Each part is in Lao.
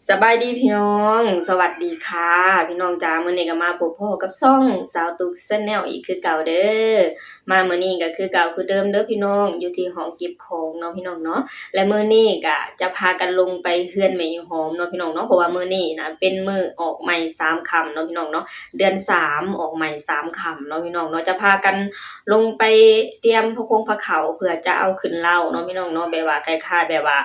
ສະບາຍດີພີ່ນ້ອງ ສະຫວັດດີຄ່ະພີ່ນ້ອງຈ້າ. ມື້ນີ້ກໍມາພົບພໍ້ກັບຊ່ອງສາວຕຸກ Channel ອີກຄືເກົ່າເດີ້. ມາມື້ນີ້ກໍຄືເກົ່າຄືເດີມເດີ້ພີ່ນ້ອງ ຢູ່ທີ່ຫ້ອງເກັບຂອງເນາະພີ່ນ້ອງເນາະ. ແລະມື້ນີ້ກໍຈະພາກັນລົງໄປເຮືອນແມ່ຍາຍຫອມເນາະພີ່ນ້ອງເນາະ ເພາະວ່າມື້ນີ້ນະເປັນມື້ອອກໃໝ່ສາມຄ່ຳເນາະພີ່ນ້ອງເນາະ ເດືອນສາມອອກໃໝ່ສາມຄ່ຳເນາະພີ່ນ້ອງເນາະ. ຈະພາກັນລົງໄປຕຽມພະຄົງພະເຂົ້າ ເພື່ອຈະເອົາຂຶ້ນເລົ້າເນາະພີ່ນ້ອງເນາະ ແບບວ່າຄ້າຍໆແບບວ່າ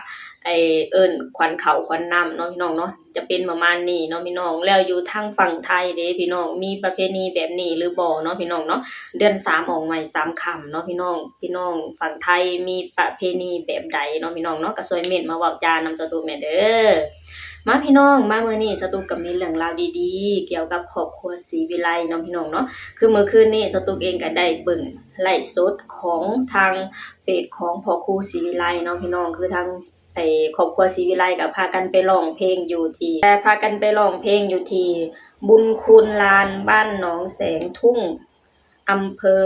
ໄອ້ ເອີ້ນຂວັນເຂົ້າຂວັນນ້ຳເນາະພີ່ນ້ອງເນາະ ຈະເປັນປະມານນີ້ເນາະພີ່ນ້ອງ. ແລ້ວຢູ່ທາງຝັ່ງໄທເດ້ພີ່ນ້ອງ ມີປະເພນີແບບນີ້ຫຼືບໍ່ເນາະພີ່ນ້ອງເນາະ? ເດືອນສາມອອກໃໝ່ສາມຄ່ຳເນາະພີ່ນ້ອງ. ພີ່ນ້ອງຝັ່ງໄທມີປະເພນີແບບໃດເນາະພີ່ນ້ອງເນາະ ກໍຊ່ວຍເມັ້ນມາເວົ້າຈານຳສາວຕຸກແດ່ເດີ້. ມາພີ່ນ້ອງ ມາມື້ນີ້ສາວຕຸກກໍມີເລື່ອງລາວດີໆ ກ່ຽວກັບຄອບຄົວສີວິໄລເນາະພີ່ນ້ອງເນາະ. ຄືມື້ຄືນນີ້ສາວຕຸກເອງກໍໄດ້ເບິ່ງໄລຟ໌ສົດຂອງທາງເຟສຂອງພໍ່ຄູສີວິໄລເນາະພີ່ນ້ອງ ຄືທາງ ໄອ້ຄອບຄົວສີວິໄລກໍພາກັນໄປຮ້ອງເພງຢູ່ທີ່ ພາກັນໄປຮ້ອງເພງຢູ່ທີ່ບຸນຄູນລານ ບ້ານໜອງແສງທຸ່ງ ອຳເພີ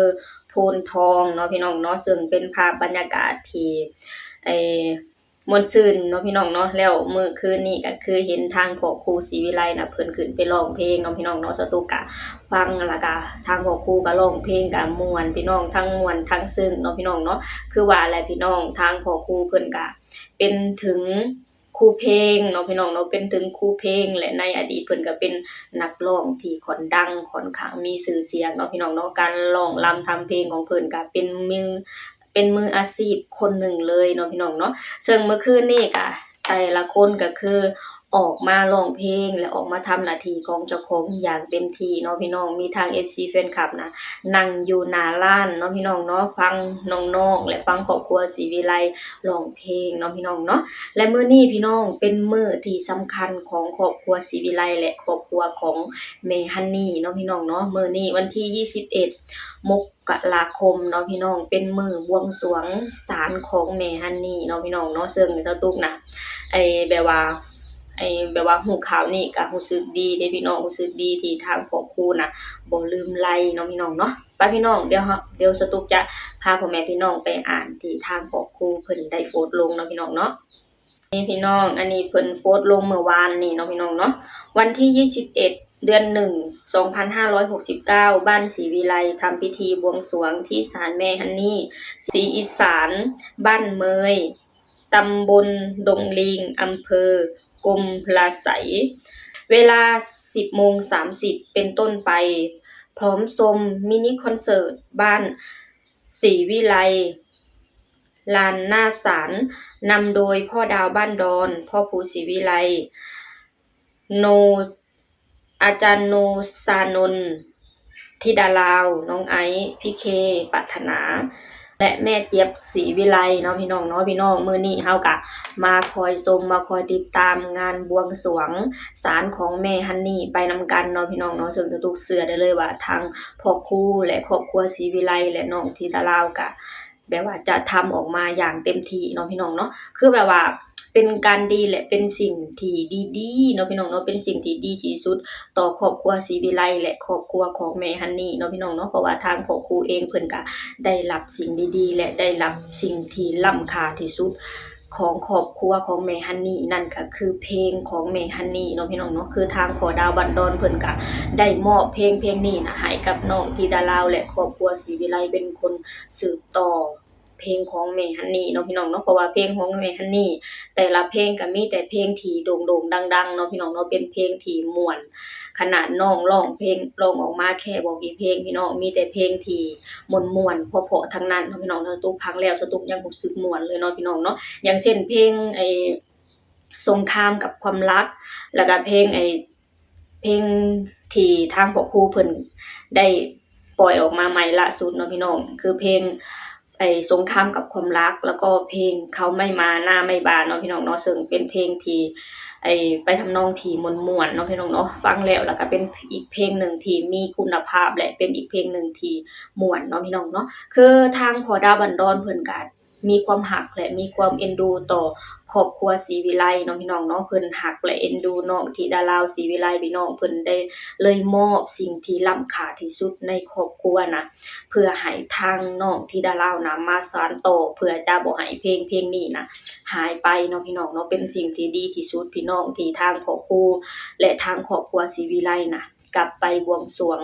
ໂພນທອງເນາະພີ່ນ້ອງເນາະ. ເຊິ່ງເປັນພາບບັນຍາກາດທີ່ ໄອ້ ມ່ວນຊື່ນເນາະພີ່ນ້ອງເນາະ. ແລ້ວມື້ຄືນນີ້ກໍຄືເຫັນທາງພໍ່ຄູສີວິໄລນະ ເພິ່ນຂຶ້ນໄປຮ້ອງເພງເນາະພີ່ນ້ອງເນາະ. ສາວຕຸກກະຟັງ ແລ້ວກະທາງພໍ່ຄູກໍຮ້ອງເພງກະມ່ວນພີ່ນ້ອງ ທັງມ່ວນທັງຊຶ້ງເນາະພີ່ນ້ອງເນາະ. ຄືວ່າແຫຼະພີ່ນ້ອງ ທາງພໍ່ຄູເພິ່ນກະ ເປັນເຖິງຄູເພງເນາະພີ່ນ້ອງເນາະ ເປັນເຖິງຄູເພງ ແລະໃນອະດີດເພິ່ນກໍເປັນນັກຮ້ອງທີ່ຂ້ອນດັງ ຂ້ອນຂ້າງມີຊື່ສຽງເນາະພີ່ນ້ອງເນາະ. ການຮ້ອງລຳທຳເພງຂອງເພິ່ນກໍເປັນມື ເປັນມືອາຊີບຄົນໜຶ່ງເລີຍເນາະພີ່ນ້ອງເນາະ. ເຊິ່ງມື້ຄືນນີ້ກໍແຕ່ລະຄົນກໍຄືອອກມາຮ້ອງເພງ ແລະອອກມາທຳໜ້າທີ່ຂອງເຈົ້າຂອງຢ່າງເຕັມທີ່ເນາະພີ່ນ້ອງ. ມີທາງເອັຟຊີແຟນຄລັບນະ ນັ່ງຢູ່ໜ້າລານເນາະພີ່ນ້ອງເນາະ ຟັງນ້ອງໆ ແລະຟັງຄອບຄົວສີວິໄລຮ້ອງເພງເນາະພີ່ນ້ອງເນາະ. ແລະມື້ນີ້ພີ່ນ້ອງ ເປັນມື້ທີ່ສຳຄັນຂອງຄອບຄົວສີວິໄລ ແລະຄອບຄົວຂອງແມ່ຮັນນີເນາະພີ່ນ້ອງເນາະ. ມື້ນີ້ວັນທີຊາວເອັດ ມົກກະລາຄົມເນາະພີ່ນ້ອງ ເປັນມື້ບວງສວງສານຂອງແມ່ຮັນນີເນາະພີ່ນ້ອງເນາະ. ເຊິ່ງສາວຕຸກນະ ໄອ້ ແບບວ່າ ໄອ້ ແບບວ່າຮູ້ຂ່າວນີ້ກະຮູ້ສຶກດີເດ້ພີ່ນ້ອງ ຮູ້ສຶກດີທີ່ທາງພໍ່ຄູນະບໍ່ລືມໄລເນາະພີ່ນ້ອງເນາະ. ໄປພີ່ນ້ອງ ດຽວເຮົາ ດຽວສາວຕຸກຈະພາພໍ່ແມ່ພີ່ນ້ອງໄປອ່ານທີ່ທາງພໍ່ຄູເພິ່ນໄດ້ໂພສລົງເນາະພີ່ນ້ອງເນາະ. ນີ້ພີ່ນ້ອງ ອັນນີ້ເພິ່ນໂພສລົງເມື່ອວານນີ້ເນາະພີ່ນ້ອງເນາະ. ວັນທີຊາວເອັດ ເດືອນໜຶ່ງ ສອງພັນຫ້າຮ້ອຍຫົກສິບເກົ້າ ບ້ານສີວິໄລ ທຳພິທີບວງສວງທີ່ສານແມ່ຮັນນີ ສີອີສານ ບ້ານເມີຍ ຕຳບົນດົງລີງ ອຳເພີກົມລະໄສ ເວລາສິບໂມງສາມສິບເປັນຕົ້ນໄປ ພ້ອມຊົມມິນິຄອນເສີດບ້ານສີວິໄລ ລານໜ້າສານ ນຳໂດຍພໍ່ດາວບ້ານດອນ ພໍ່ພູສີວິໄລ ໂນ ອາຈານໂນຊານົນ ທິດາລາວ ນ້ອງໄອ ພີເຄ ປາດຖະໜາ ແລະ ແມ່ຈຽບ ສີວິໄລເນາະພີ່ນ້ອງເນາະ. ພີ່ນ້ອງ ມື້ນີ້ເຮົາກະມາຄອຍຊົມ ມາຄອຍຕິດຕາມງານບວງສວງສານຂອງແມ່ຮັນນີໄປນຳກັນເນາະພີ່ນ້ອງເນາະ. ເຊິ່ງສາວຕຸກເຊື່ອໄດ້ເລີຍວ່າທາງພໍ່ຄູ ແລະ ຄອບຄົວສີວິໄລ ແລະ ນ້ອງທິດາລາວກະ ແບບວ່າຈະທຳອອກມາຢ່າງເຕັມທີ່ເນາະພີ່ນ້ອງເນາະ. ຄືແບບວ່າເປັນການດີ ແລະ ເປັນສິ່ງທີ່ດີໆເນາະພີ່ນ້ອງເນາະ ເປັນສິ່ງທີ່ດີທີ່ສຸດຕໍ່ຄອບຄົວສີວິໄລ ແລະ ຄອບຄົວຂອງແມ່ຮັນນີເນາະພີ່ນ້ອງເນາະ. ເພາະວ່າທາງພໍ່ຄູເອງເພິ່ນກະໄດ້ຮັບສິ່ງດີໆ ແລະ ໄດ້ຮັບສິ່ງທີ່ລ້ຳຄ່າທີ່ສຸດຂອງຄອບຄົວຂອງແມ່ຮັນນີ ນັ້ນກະຄືເພງຂອງແມ່ຮັນນີເນາະພີ່ນ້ອງເນາະ. ຄືທາງພໍ່ດາວບ້ານດອນເພິ່ນກະໄດ້ມອບເພງ ເພງນີ້ນະໃຫ້ກັບນ້ອງທິດາລາວ ແລະ ຄອບຄົວສີວິໄລເປັນຄົນສືບຕໍ່ ເພງຂອງແມ່ຮັນນີເນາະພີ່ນ້ອງເນາະ. ເພາະວ່າເພງຂອງແມ່ຮັນນີ ແຕ່ລະເພງກໍມີແຕ່ເພງທີ່ໂດ່ງໆດັງໆເນາະພີ່ນ້ອງເນາະ ເປັນເພງທີ່ມ່ວນ. ຂະໜາດນ້ອງຮ້ອງເພງ ຮ້ອງອອກມາແຄ່ບອກອີເພງ ພີ່ນ້ອງ ມີແຕ່ເພງທີ່ມ່ວນໆເພາະໆທັງນັ້ນເນາະພີ່ນ້ອງ. ສາວຕຸກຟັງແລ້ວ ສາວຕຸກຍັງຮູ້ສຶກມ່ວນເລີຍເນາະພີ່ນ້ອງເນາະ. ຢ່າງເຊັ່ນເພງ ໄອ້ ສົງຄາມກັບຄວາມລັກ ແລ້ວກໍເພງ ໄອ້ ເພງທີ່ທາງພໍ່ຄູເພິ່ນໄດ້ປ່ອຍອອກມາໃໝ່ລ່າສຸດເນາະພີ່ນ້ອງ ຄືເພງ ໄອ້ ສົງຄາມກັບຄວາມລັກ ແລ້ວກໍເພງເຂົ້າໄມ້ມາໜ້າໄມ້ບາເນາະພີ່ນ້ອງເນາະ. ເຊິ່ງເປັນເພງທີ່ ໄອ້ ໄປທຳນອງທີ່ມ່ວນໆເນາະພີ່ນ້ອງເນາະ. ຟັງແລ້ວ ແລ້ວກໍເປັນອີກເພງໜຶ່ງທີ່ມີຄຸນນະພາບ ແລະ ເປັນອີກເພງໜຶ່ງທີ່ມ່ວນເນາະພີ່ນ້ອງເນາະ. ຄືທາງພໍ່ດາວບ້ານດອນເພິ່ນກໍ ມີຄວາມຮັກ ແລະ ມີຄວາມເອັນດູຕໍ່ຄອບຄົວສີວິໄລເນາະ ພີ່ນ້ອງເນາະ. ເພິ່ນຮັກ ແລະ ເອັນດູນ້ອງທິດາລາວສີວິໄລ ພີ່ນ້ອງ, ເພິ່ນໄດ້ເລີຍມອບສິ່ງທີ່ລ້ຳຄ່າທີ່ສຸດໃນຄອບຄົວນະ ເພື່ອໃຫ້ທາງນ້ອງທິດາລາວນຳມາສານຕໍ່ ເພື່ອຈະບໍ່ໃຫ້ເພງເພງນີ້ນະຫາຍໄປເນາະ ພີ່ນ້ອງເນາະ. ເປັນສິ່ງທີ່ດີທີ່ສຸດ ພີ່ນ້ອງ, ທີ່ທາງພໍ່ຄູ ແລະ ທາງຄອບຄົວສີວິໄລນະ ກັບໄປບວງສວງ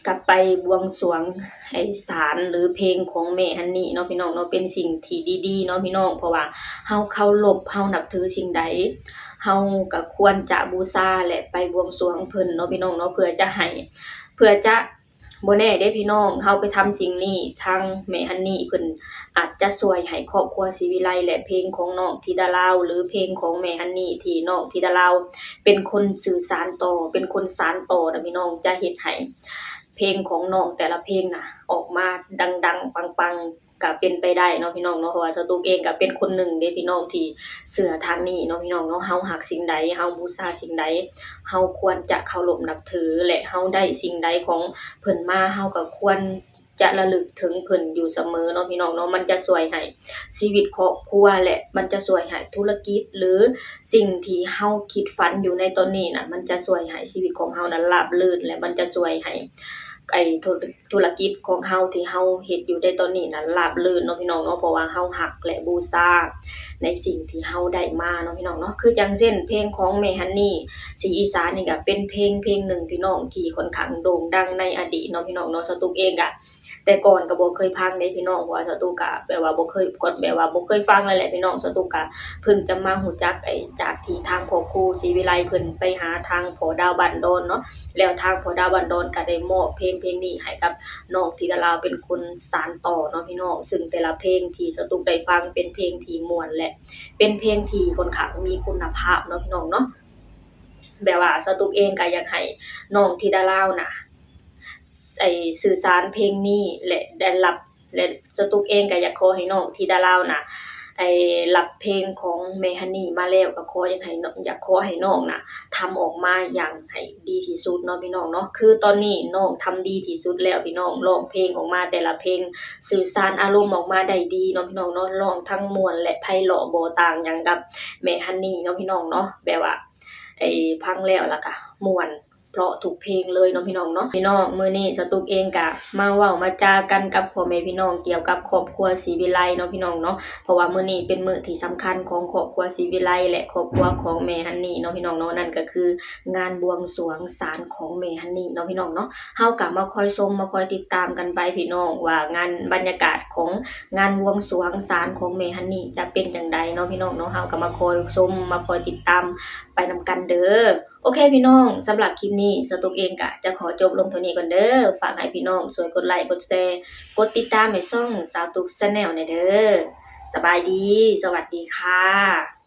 ກັບໄປບວງສວງໃຫ້ສານ ຫຼື ເພງຂອງແມ່ຮັນນີ້ເນາະ ພີ່ນ້ອງເນາະ. ເປັນສິ່ງທີ່ດີໆເນາະ ພີ່ນ້ອງ, ເພາະວ່າເຮົາເຄົາລົບ ເຮົານັບຖືສິ່ງໃດ ເຮົາກໍຄວນຈະບູຊາ ແລະ ໄປບວງສວງເພິ່ນເນາະ ພີ່ນ້ອງເນາະ, ເພື່ອຈະໃຫ້ ເພື່ອຈະ ບໍ່ແນ່ເດ້ພີ່ນ້ອງ, ເຮົາໄປທຳສິ່ງນີ້ ທາງແມ່ຮັນນີ້ເພິ່ນອາດຈະຊ່ວຍໃຫ້ຄອບຄົວສີວິໄລ ແລະ ເພງຂອງນ້ອງທິດາລາວ ຫຼື ເພງຂອງແມ່ຮັນນີ້ທີ່ນ້ອງທິດາລາວເປັນຄົນສື່ສານຕໍ່ ເປັນຄົນສານຕໍ່ນະ ພີ່ນ້ອງ, ຈະເຮັດໃຫ້ເພງຂອງນ້ອງແຕ່ລະເພງນະອອກມາດັງໆປັງໆ ກະເປັນໄປໄດ້ເນາະ ພີ່ນ້ອງເນາະ. ເພາະວ່າສາວຕຸກເອງກະເປັນຄົນໜຶ່ງເດ້ ພີ່ນ້ອງ, ທີ່ເຊື່ອທາງນີ້ເນາະ ພີ່ນ້ອງເນາະ. ເຮົາຮັກສິ່ງໃດ ເຮົາບູຊາສິ່ງໃດ ເຮົາຄວນຈະເຄົາລົບນັບຖື ແລະ ເຮົາໄດ້ສິ່ງໃດຂອງເພິ່ນມາ ເຮົາກໍຄວນຈະລະລຶກເຖິງເພິ່ນຢູ່ສະເໝີເນາະ ພີ່ນ້ອງເນາະ. ມັນຈະຊ່ວຍໃຫ້ຊີວິດຄອບຄົວ ແລະ ມັນຈະຊ່ວຍໃຫ້ທຸລະກິດ ຫຼື ສິ່ງທີ່ເຮົາຄິດຝັນຢູ່ໃນຕອນນີ້ນະ ມັນຈະຊ່ວຍໃຫ້ຊີວິດຂອງເຮົານັ້ນລາບລື່ນ ແລະ ມັນຈະຊ່ວຍໃຫ້ ໄອ້ ທຸ ທຸລະກິດຂອງເຮົາທີ່ເຮົາເຮັດຢູ່ໃນຕອນນີ້ນັ້ນລາບລື່ນເນາະ ພີ່ນ້ອງເນາະ, ເພາະວ່າເຮົາຮັກ ແລະ ບູຊາໃນສິ່ງທີ່ເຮົາໄດ້ມາເນາະ ພີ່ນ້ອງເນາະ. ຄືຈັ່ງເຊັ່ນ ເພງຂອງແມ່ຮັນນີ້ ສີອີສານນີ້ກະເປັນເພງເພງໜຶ່ງ ພີ່ນ້ອງ, ທີ່ຂ້ອນຂ້າງໂດ່ງດັງໃນອະດີດເນາະ ພີ່ນ້ອງເນາະ. ສາວຕຸກເອງກະ ແຕ່ກ່ອນກະບໍ່ເຄີຍຟັງເດ້ ພີ່ນ້ອງ, ເພາະວ່າສາວຕຸກກະແບບວ່າບໍ່ເຄີຍ ແບບວ່າບໍ່ເຄີຍຟັງນັ້ນແຫຼະ ພີ່ນ້ອງ. ສາວຕຸກກະເພິ່ງຈະມາຮູ້ຈັກ ໄອ້ ຈາກທີ່ທາງພໍ່ຄູສີວິໄລເພິ່ນໄປຫາທາງພໍ່ດາວບ້ານດອນເນາະ, ແລ້ວທາງພໍ່ດາວບ້ານດອນກະໄດ້ມອບເພງເພງນີ້ໃຫ້ກັບ ນ້ອງທິດາລາວເປັນຄົນສານຕໍ່ເນາະ ພີ່ນ້ອງ. ຊຶ່ງແຕ່ລະເພງທີ່ສາວຕຸກໄດ້ຟັງເປັນເພງທີ່ມ່ວນ ແລະ ເປັນເພງທີ່ຂ້ອນຂ້າງມີຄຸນນະພາບເນາະ ພີ່ນ້ອງເນາະ. ແບບວ່າສາວຕຸກເອງກະຢາກໃຫ້ນ້ອງທິດາລາວນະ ໄອ້ ສື່ສານເພງນີ້ ແລະ ໄດ້ຮັບ ແລະ ສາວຕຸກເອງກະຢາກຂໍໃຫ້ນ້ອງທິດາລາວນະ ໄອ້ ຮັບເພງຂອງແມ່ຮັນນີ້ມາແລ້ວ ກະຂໍຢາກໃຫ້ ຢາກຂໍໃຫ້ນ້ອງນະ ທຳອອກມາຢ່າງໃຫ້ດີທີ່ສຸດເນາະ ພີ່ນ້ອງເນາະ. ຄືຕອນນີ້ນ້ອງທຳດີທີ່ສຸດແລ້ວ ພີ່ນ້ອງ, ຮ້ອງເພງອອກມາແຕ່ລະເພງ ສື່ສານອາລົມອອກມາໄດ້ດີເນາະ ພີ່ນ້ອງເນາະ, ຮ້ອງທັງມ່ວນ ແລະ ໄພເລາະ ບໍ່ຕ່າງຫຍັງກັບແມ່ຮັນນີ້ເນາະ ພີ່ນ້ອງເນາະ. ແບບວ່າ ໄອ້ ຟັງແລ້ວລະກະມ່ວນ ເພາະທຸກເພງເລີຍເນາະ ພີ່ນ້ອງເນາະ. ພີ່ນ້ອງ, ມື້ນີ້ສາວຕຸກເອງກະມາເວົ້າມາຈາກັນກັບພໍ່ແມ່ພີ່ນ້ອງ ກ່ຽວກັບຄອບຄົວສີວິໄລເນາະ ພີ່ນ້ອງເນາະ, ເພາະວ່າມື້ນີ້ເປັນມື້ທີ່ສຳຄັນຂອງຄອບຄົວສີວິໄລ ແລະ ຄອບຄົວຂອງແມ່ຮັນນີ້ເນາະ ພີ່ນ້ອງເນາະ, ນັ້ນກະຄືງານບວງສວງສານຂອງແມ່ຮັນນີ້ເນາະ ພີ່ນ້ອງເນາະ. ເຮົາກະມາຄອຍຊົມ ມາຄອຍຕິດຕາມກັນໄປ ພີ່ນ້ອງ, ວ່າງານ ບັນຍາກາດຂອງງານບວງສວງສານຂອງແມ່ຮັນນີ້ຈະເປັນຈັ່ງໃດເນາະ ພີ່ນ້ອງເນາະ. ເຮົາກະມາຄອຍຊົມ ມາຄອຍຕິດຕາມໄປນຳກັນເດີ. ໂອເຄ ພີ່ນ້ອງ, ສຳລັບຄລິບນີ້ ສາວຕຸກເອງກະຈະຂໍຈົບລົງເທົ່ານີ້ກ່ອນເດີ. ຝາກໃຫ້ພີ່ນ້ອງຊ່ວຍກົດໄລ ກົດແຊ ກົດຕິດຕາມໃຫ້ຊ່ອງສາວຕຸກ Channel ແດ່ເດີ. ສະບາຍດີ, ສະຫວັດດີຄ່ະ.